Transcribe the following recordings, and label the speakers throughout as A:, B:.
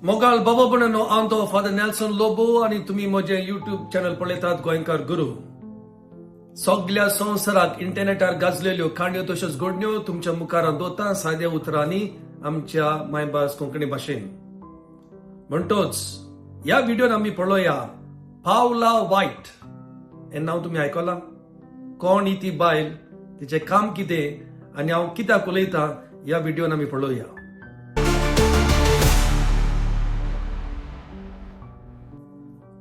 A: मोगाळ बाबा म्हणून हांव तो फादर नेल्सन लोबो आनी तुमी म्हजें युट्यूब चॅनल पळयतात गोंयकार गुरू. सगल्या संवसाराक इंटरनेटार गाजलेल्यो काणयो तश्योच घडण्यो तुमच्या मुखार हांव दवरता साद्या उतरांनी आमच्या मायभास कोंकणी भाशेन. म्हणटोच ह्या व्हिडियोन आमी पळोवया पावला वायट हें नांव तुमी आयकलां. कोण ही ती बायल, तिचें काम कितें आनी हांव कित्याक उलयतां ह्या व्हिडियोन आमी पळोवया.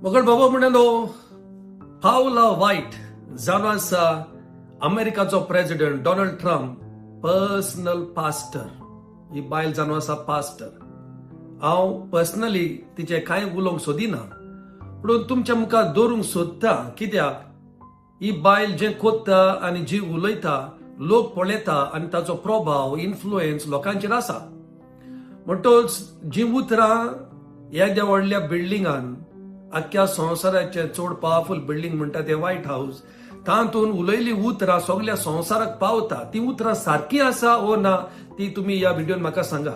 A: मगर बाबा म्हणलो पावला वायट जावन आसा अमेरिकाचो president Donald Trump personal pastor. ही बायल जावन आसा पास्टर. हांव पर्सनली तिचें कांय उलोवंक सोदिना, पूण तुमच्या मुखार दवरूंक सोदता कित्याक ही बायल जें कोत्ता आनी जी उलयता लोक पळयता आनी ताचो प्रभाव इन्फ्लुएन्स लोकांचेर आसा. म्हणटच जीं उतरां येद्या व्हडल्या बिल्डिंगान आख्ख्या संवसाराचें चड पावरफूल बिल्डींग म्हणटा तें व्हायट हावस, तातूंत उलयल्लीं उतरां सगल्या संवसाराक पावता. ती उतरां सारकीं आसा ओ ना ती तुमी ह्या व्हिडियोन म्हाका सांगा.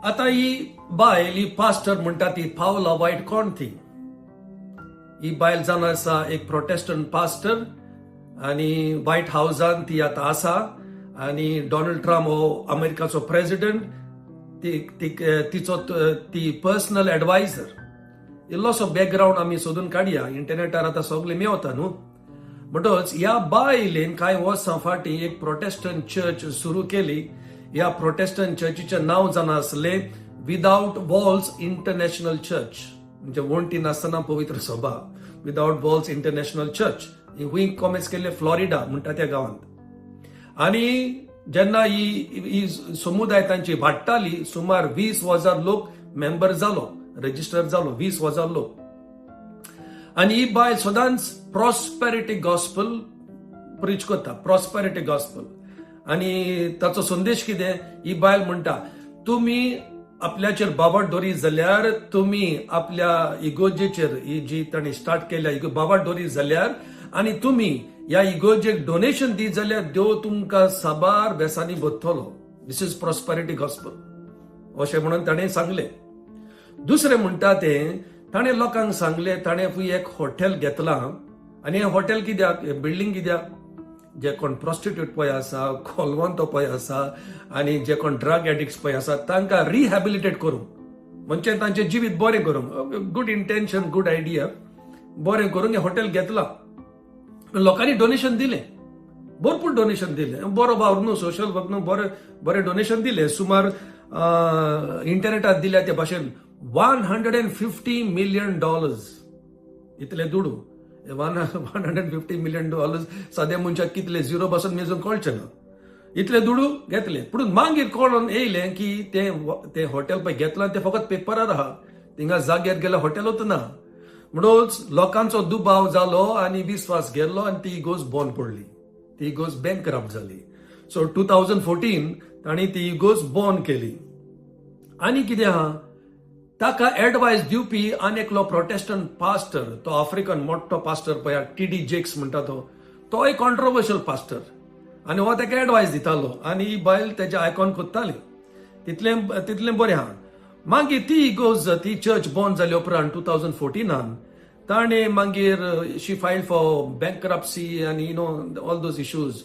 A: आतां ही बायल, ही पास्टर म्हणटा ती पावला वायट कोण ती? ही बायल जावन आसा एक प्रोटेस्टंट पास्टर आनी व्हायट हावसान ती आतां आसा आनी डोनाल्ड ट्रम्प हो अमेरिकाचो प्रेसिडेंट, तिचो ती पर्सनल एडवायझर. इल्लोसो बॅकग्रावंड आमी सोदून काडया, इंटरनेटार आतां सगळें मेवता न्हू. म्हणटच ह्या बायलेन कांय वर्सां फाटीं एक प्रोटेस्टंट चर्च सुरू केली. ह्या प्रोटेस्टंट चर्चीचें नांव जावन आसलें विदावट वॉल्स इंटरनॅशनल चर्च, म्हणजे वण्टी नासतना पवित्र सभा, विदावट वॉल्स इंटरनॅशनल चर्च. ही हुंय कॉमेस केल्ले फ्लॉरिडा म्हणटा त्या गांवांत. आनी जेन्ना ही समुदाय तांची वाडटाली, सुमार 20,000 लोक मेंबर जालो, रजिस्टर जालो 20,000 लोक. आनी ही बायल सदांच प्रॉस्पेरिटी गॉस्पल प्रीच करता, प्रॉस्पेरिटी गॉस्पल. आनी ताचो संदेश कितें, ही बायल म्हणटा तुमी आपल्याचेर बाबाट दोरी जाल्यार, तुमी आपल्या इगोजेचेर ही जी तांणी स्टार्ट केल्या बाबाट दोरी जाल्यार आनी तुमी ह्या इगोजेक डोनेशन दीत जाल्यार देव तुमकां साबार बेसांनी भरतलो. This is prosperity gospel अशें म्हणून ताणें सांगलें. दुसरें म्हणटा तें ताणें लोकांक सांगलें, ताणें फुय एक हॉटेल घेतलां आनी हें हॉटेल कित्याक, हें बिल्डींग कित्याक, जे कोण प्रोस्टिट्यूट पळय आसा, कोलवंतो पळय आसा आनी जे कोण ड्रग एडिक्ट्स पळय आसा तांकां रिहॅबिलिटेट करूंक, म्हणजे तांचें जिवीत बरें करूंक. गुड इंटेन्शन, गुड आयडिया, बरें करूंक हें हॉटेल घेतलां. लोकांनी डोनेशन दिलें, भरपूर डोनेशन दिलें, बरो वावर न्हू, सोशल वर्क न्हू, बरें बरें डोनेशन दिलें. सुमार इंटरनेटार दिल्या ते भाशेन $150 मिलियन इतले दुडू. $150 मिलियन साद्या मनशाक कितले झिरो पासून मेजून कळचें ना, इतले दुडू घेतले. पूण मागीर कळोन येयलें की तें हॉटेल पळय घेतलां तें फकत पेपरार आहा, थिंगा जाग्यार गेल्यार हॉटेलूच ना. म्हणून लोकांचो दुबाव जालो आनी विस्वास गेलो आनी ती इगोर्ज बंद पडली, ती इगोर्ज बँकरप्ट जाली. सो 2014 तांणी ती इगोर्ज बंद केली. आनी कितें आहा, ताका एडवायस दिवपी आनी एकलो प्रोटेस्टंट पास्टर, तो आफ्रिकन मोठो पास्टर पळय, टी डी जेक्स म्हणटा तो, तोय कॉन्ट्रोवर्शियल पास्टर आनी हो ताका एडवायस दितालो आनी ही बायल तेजें आयकॉन कोत्ताली. तितलें तितलें बरें आहा. मागीर ती इगोर्ज, ती चर्च बंद जाली उपरांत 2014 ताणें मागीर शी फायल फॉर बँकरप्सी आनी you know all those issues.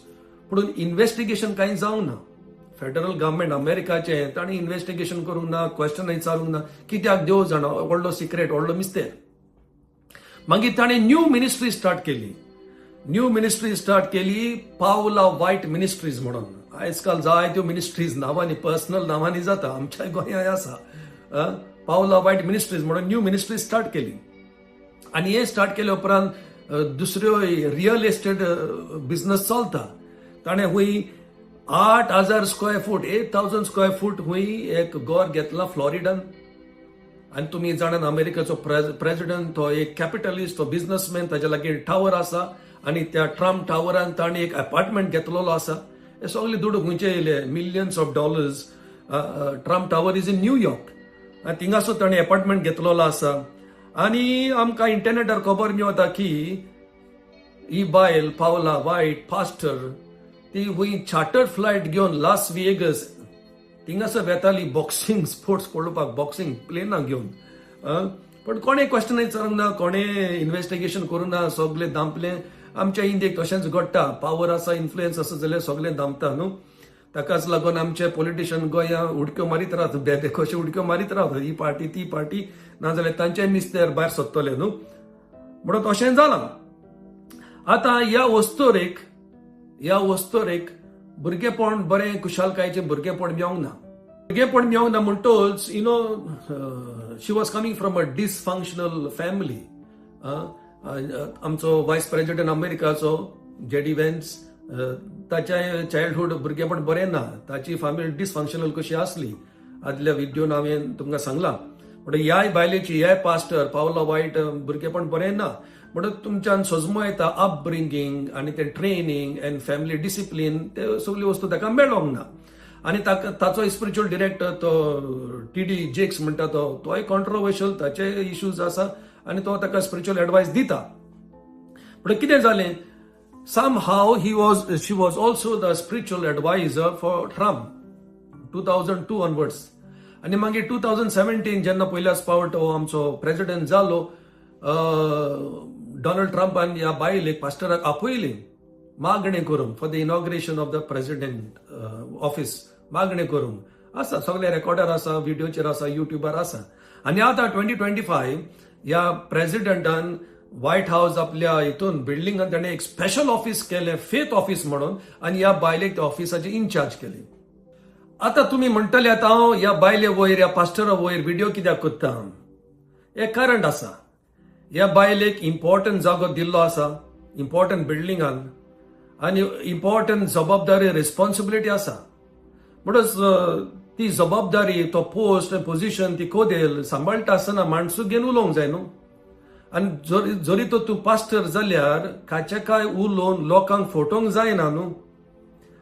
A: पूण इन्वेस्टिगेशन कांय जावंक ना. फेडरल गव्हर्मेंट अमेरिकाचें ताणें इन्वेस्टिगेशन करूंक ना, क्वेश्चन विचारूंक ना, कित्याक देव जाणा, व्हडलो सिक्रेट, व्हडलो मिस्तेर. मागीर ताणें न्यू मिनिस्ट्री स्टार्ट केली, न्यू मिनिस्ट्री स्टार्ट केली पावला वायट मिनिस्ट्रीज म्हणून. आयज काल जायत्यो मिनिस्ट्रीज नांवांनी, पर्सनल नांवांनी जाता, आमच्या गोंयांत आसा. पावला वायट मिनिस्ट्रीज म्हणून न्यू मिनिस्ट्री स्टार्ट केली. आनी हे स्टार्ट केले उपरांत दुसऱ्यो रियल एस्टेट बिझनस चलता. ताणें हुंय 8,000 square foot, 8,000 square foot हुंय एक घर घेतला फ्लॉरिडान. आनी तुमी जाणात अमेरिकेचो प्रेसिडेंट तो एक कॅपिटलिस्ट, तो बिझनसमॅन, ताच्या लागीं टावर आसा आनी त्या ट्रम्प टावरान ताणें एक अपार्टमेंट घेतलेलो आसा. हे सगळे दुडू खंयचे येयले? Millions of dollars. Trump Tower is in New York आनी थिंगासर ताणें अपार्टमेंट घेतलेलो आसा. आनी आमकां इंटरनेटार खबर मेवता की ही बायल पावला वायट पास्टर ती हुंय चार्टर्ड फ्लायट घेवन लास वेगस थिंगासर वेताली बॉक्सिंग स्पोर्ट्स पळोवपाक, बॉक्सिंग प्लेनाक घेवन. पण कोणें क्वेश्चन विचारूंक ना, कोणें इन्वेस्टिगेशन करूंक ना, सगळें दांपलें. आमच्या इंडियेक तशेंच घडटा. पावर आसा, इन्फ्लुयन्स आसा जाल्यार सगळें दामता न्हू. ताकाच लागून आमचे पॉलिटिशियन गोंया उडक्यो मारीत रावता, बेबे कशे उडक्यो मारीत रावता, ही पार्टी, ती पार्टी, नाजाल्यार तांचे मिस्तेर भायर सोदतले न्हू. म्हणून तशें जालां. आतां ह्या वस्तोरेक भुरगेपण बरें, खुशालकायेचें भुरगेपण मेवंक ना. भुरगेपण मेवंक ना म्हणटच she was coming from a dysfunctional family. आमचो वायस प्रेसिडेंट अमेरिकाचो जेडी वेन्स, ताच्या चायल्डहूड, भुरगेपण बरें ना. ताची फॅमिली डिसफंक्शनल कशी आसली, आदल्या व्हिडियोन हांवें तुमकां सांगलां. म्हणटा ह्याय बायलेची, ह्याय पास्टर पावला वायट भुरगेपण बरें ना. म्हणून तुमच्यान सजमो येता, अपब्रिंगींग आनी ते ट्रेनिंग अँड फॅमिली डिसिप्लीन, ते सगल्यो वस्तू ताका मेळोंक ना. आनी ताका ताचो स्पिरिच्युअल डिरेक्टर तो टी डी जेक्स म्हणटा तो, तोय कॉन्ट्रोवर्शियल, ताचे इश्यूज आसा आनी तो ताका स्पिरिच्युअल एडवायस दिता. पण कितें जालें, somehow he was she was also the spiritual advisor for Trump 2002 onwards. आनी मागीर 2017 जेन्ना पयल्याच फावट हो आमचो प्रेसिडेंट जालो, डोनाल्ड ट्रंपान ह्या बायलेक, पास्टराक आपयली मागणें करूंक, for the inauguration of the president office. मागणें करूंक आसा, सगळे रेकॉर्डर आसा, व्हिडियोचेर आसा, युट्यूबार आसा. आनी आतां 2025 ह्या प्रेसिडेंटान व्हायट हाऊस आपल्या हितून बिल्डिंगान ताणें एक स्पेशल ऑफिस केलें, फेथ ऑफिस म्हणून, आनी ह्या बायलेक त्या ऑफिसाचे इन्चार्ज केली. आतां तुमी म्हणटले, आतां हांव ह्या बायले वयर, ह्या पास्टरा वयर व्हिडिओ कित्याक करता? हें कारण आसा. ह्या बायलेक इम्पॉर्टंट जागो दिल्लो आसा इम्पॉर्टंट बिल्डिंगान आनी इम्पॉर्टंट जबाबदारी, रिस्पॉन्सिबिलिटी आसा. म्हणूनच ती जबाबदारी, तो पोस्ट, पोझिशन, ती कोदेल सांबाळटा आसतना माणसूक घेवन उलोवंक जाय न्हू. आनी जरी जरी तो तूं पास्टर जाल्यार काचे काय उलोवन लोकांक फटोवंक जायना न्हू.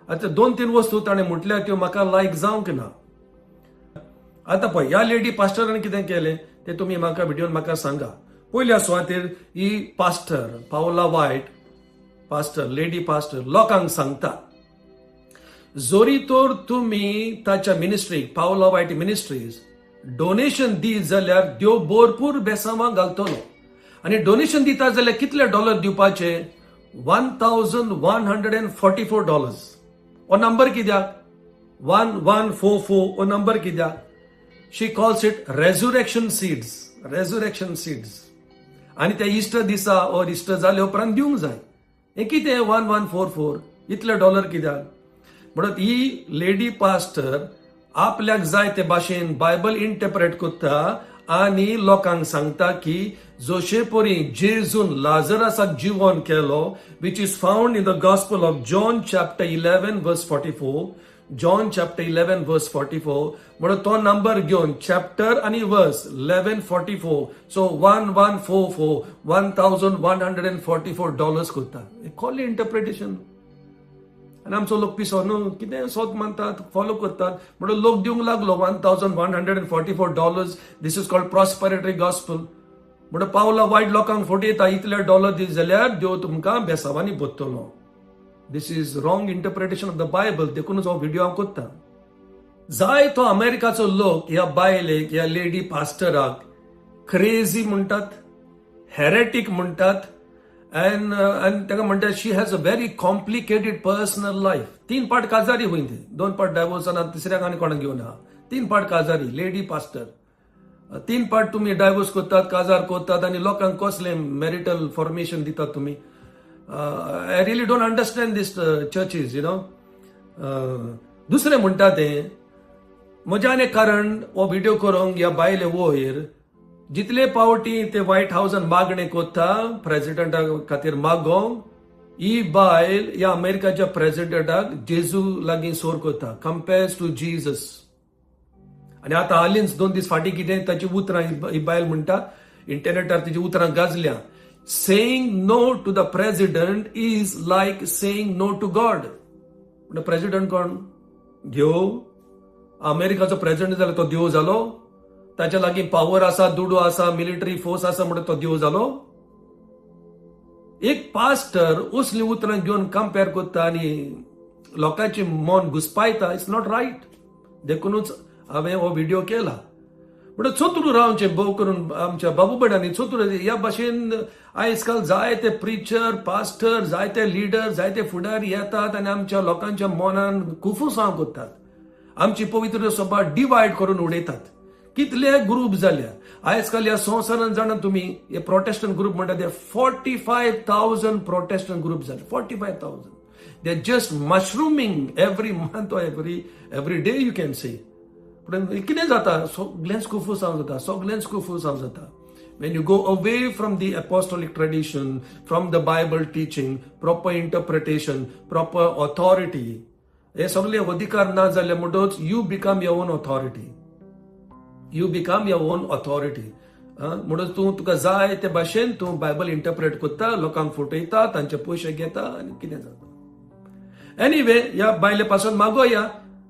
A: आतां दोन तीन वस्तू ताणें म्हटल्या, त्यो म्हाका लायक जावंक ना. आतां पळय, ह्या लेडी पास्टरान कितें केलें तें तुमी म्हाका व्हिडियोन म्हाका सांगा. पयल्या सुवातेर ही पास्टर पावला वायट, पास्टर, लेडी पास्टर लोकांक सांगता, जोरी तर तुमी ताच्या मिनिस्ट्रीक, पावला वायट मिनिस्ट्रीज, डोनेशन दीत जाल्यार देव भरपूर बेसांवां घालतलो. आनी डोनेशन दिता जाल्यार कितले डॉलर दिवपाचे? $1144. हो नंबर कित्याक? 1144 हो नंबर कित्याक? She calls it resurrection seeds, resurrection seeds. आनी त्या इस्टर दिसा और इस्टर जाले उपरांत दिवंक जाय. हें कितें 1144, इतले डॉलर कित्याक? म्हणत ही लेडी पास्टर आपल्याक जाय ते भाशेन बायबल इंटरप्रेट करता आनी लोकांक सांगता की जशे परी जेजून लाजरासाक जिवन केलो, which is found in the Gospel of John chapter 11 verse 44, John chapter 11 verse 44. म्हणून तो नंबर घेवन, चॅप्टर आनी वर्स 11:44, so 1144, $1144 करता. कसलें इंटरप्रिटेशन? आनी आमचो लोक पिसो न्हू, कितें सोद मानतात, फॉलो करतात. म्हणून लोक दिवंक लागलो $1144. This is called prosperity gospel. म्हणून पावला वायट लोकांक फटयता, इतले डॉलर दीत जाल्यार देव तुमकां बेसावांनी भरतलो. This is wrong interpretation of the Bible. देखूनच हो व्हिडिओ हांव करता. जाय तो अमेरिकाचो लोक ह्या बायलेक, ह्या लेडी पास्टराक क्रेझी म्हणटात, हेरेटीक म्हणटात आनी ताका म्हणटात she has a very complicated personal life. तीन पाट काजारी हुंय ती, दोन पाट डायवोर्स आनी तिसऱ्याक आनी कोणाक घेवन आहा. तीन पाट काजारी, लेडी पास्टर. तीन पाट तुमी डायवोर्स करतात, काजार करतात आनी लोकांक कसलें मॅरिटल फॉर्मेशन दितात तुमी? I really don't understand this churches. दुसरें म्हणटा तें म्हज्या आनी कारण हो व्हिडिओ करूंक, ह्या बायले वयर जितले पावटी ते व्हायट हावसान मागणें करता प्रेसिडेंटा खातीर मागोंक, ही बायल ह्या अमेरिकाच्या प्रेसिडेंटाक जेजू लागीं सोर करता, कंपेर्स टू जीजस. आनी आतां हालींच 2 दीस फाटीं कितें ताची उतरां ही बायल म्हणटा, इंटरनेटार तिची उतरां गाजल्या, "Saying no to the president is like saying no to God." म्हणटा प्रेसिडेंट कोण? देव? अमेरिकाचो प्रेसिडेंट जाल्यार तो देव जालो? ताच्या लागीं पावर आसा, दुडू आसा, मिलिटरी फोर्स आसा म्हणून तो देव जालो? एक पास्टर असली उतरां घेवन कंपेर करता आनी लोकांचे मन घुसपायता. It's not right. देखूनच हांवें हो व्हिडिओ केला. म्हणून चतुर रावचें, भोव करून आमच्या बाबू भयणांनी चतुर. ह्या भाशेन आयज काल जायते प्रिचर, पास्टर, जायते लिडर, जायते फुडारी येतात आनी आमच्या लोकांच्या मनान कुफुसांव करतात. आमची पवित्र सभा डिवायड करून उडयतात. कितले ग्रुप जाल्या आयज काल ह्या संवसारान, जाणा तुमी? हे प्रोटेस्टंट ग्रुप म्हणटा ते 45,000 प्रोटेस्टंट ग्रुप जाले. 45,000. They just mushrooming every month or every day you can see. पूण कितें जाता? सगळेंच कुफुसांव जाता, सगळेंच कुफुसांव जाता when you go away from the apostolic tradition, from the Bible teaching, proper interpretation, proper authority. हे सगळे अधिकार ना जाले म्हणटच you become your own authority, you become your own authority. म्हणून तूं तुका जाय ते भाशेन तूं बायबल इंटरप्रेट करता, लोकांक फटयता, तांचे पयशे घेता आनी कितें जाता. एनिवे, ह्या बायले पासून मागोया,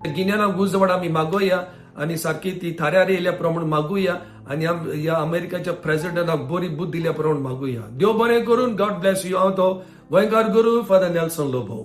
A: गिन्याना उजवाड आमी मागोया आनी सारकी ती थाऱ्यार येयल्या प्रमाण मागुया आनी ह्या अमेरिकाच्या प्रेसिडेंटाक बरी बुद्ध दिल्या प्रमाण मागुया. देव बरें करून. God bless you. हांव तो गोंयकार गुरू, फादर नेल्सन लोबो.